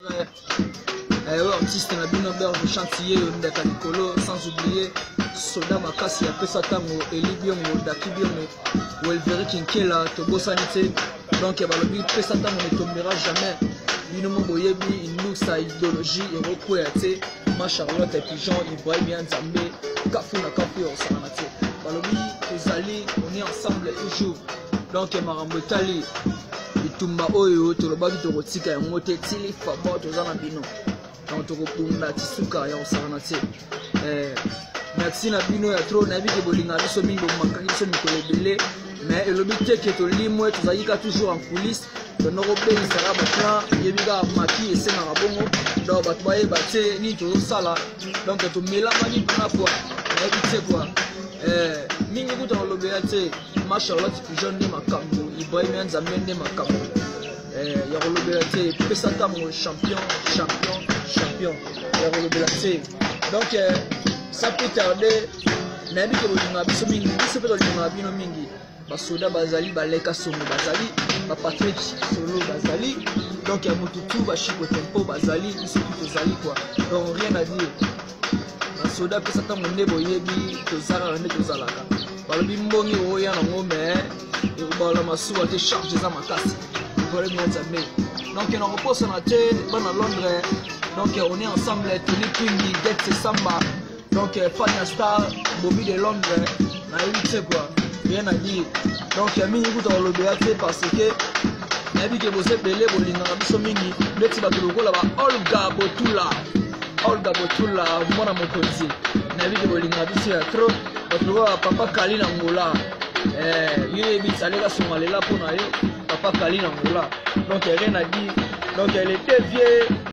Eh, oyo artiste na bino berge chantier oyo ndaka likolo, sans oublier soda makasi ya pesa ntango Eli Biongo, Daki Biongo, Welveri Kinkela, tobosani te. Donc balobi pesa ntango ne tombera jamais. Bino mo boyebi indusa idéologie ekokwea te. Ma Charlotte Pigeon, Ibrahim ya Nzambe, kafu na kafu ya osakana te. Balobi tozali, on est ensemble toujours. Donc makambo etali bitumba oyo tolobaki tokotika yango te tili fabo, toza na bino. Donc tokobunda ti suka ya kosakana te. Merci na bino ya trop. Nayebi ke bolingaka biso mingi, bomakaki biso mikolo ebele, mais elobi te ke tolimwe. Tozalaki ka toujours en coulisse, tondo kobengisaka baplan. Yebi kaka maki esengaka bongo, donc bato bayeba te nini tozosala. Donc tomelamaki mpona kua, nayebi te kua mingi kuta kolobela te. Ma Charlotte Pigeon nde makambo, Ibrahim ya Nzambe nde makambo ya kolobela te. Pesa ntango champion, champion, champion ya kolobela te. Donc sans plus tarder, nayebi ke bolingaka biso mingi, biso mpe tolingaka bino mingi. Basoda bazali, baleka songo bazali, bapatrik solo bazali, donc ya motu tu bashiko tempo bazali, biso tu tozali quoi. Donc rien à dire, basoda pesa ntango nde boyebi tozalaka nde tozalaka. Balobi mbongi oya nango, mais ekobalola masuwa te, charge eza makasi, problème ya Nzambe. Donc nakobosana te bana Londres. Donc on est ensemble, Tony Kwingi, Get Samba, donc Fania Star, Bobby de Londres, nayebi te quoi, rien à dire. Donc mingi kuta kolobela te parce que nayebi ke boza ebele, bolingaka biso mingi, ndeti bato lokola ba Olga Botula, Olga Botula mwana mokonzi, nayebi ke bolingaka biso ya trop. Bato lokola papa Kali na Ngola, yo yebi saleka songa lela mpo na yo papa Kali na Ngola. Donc rien à dire, donc les deux vieux.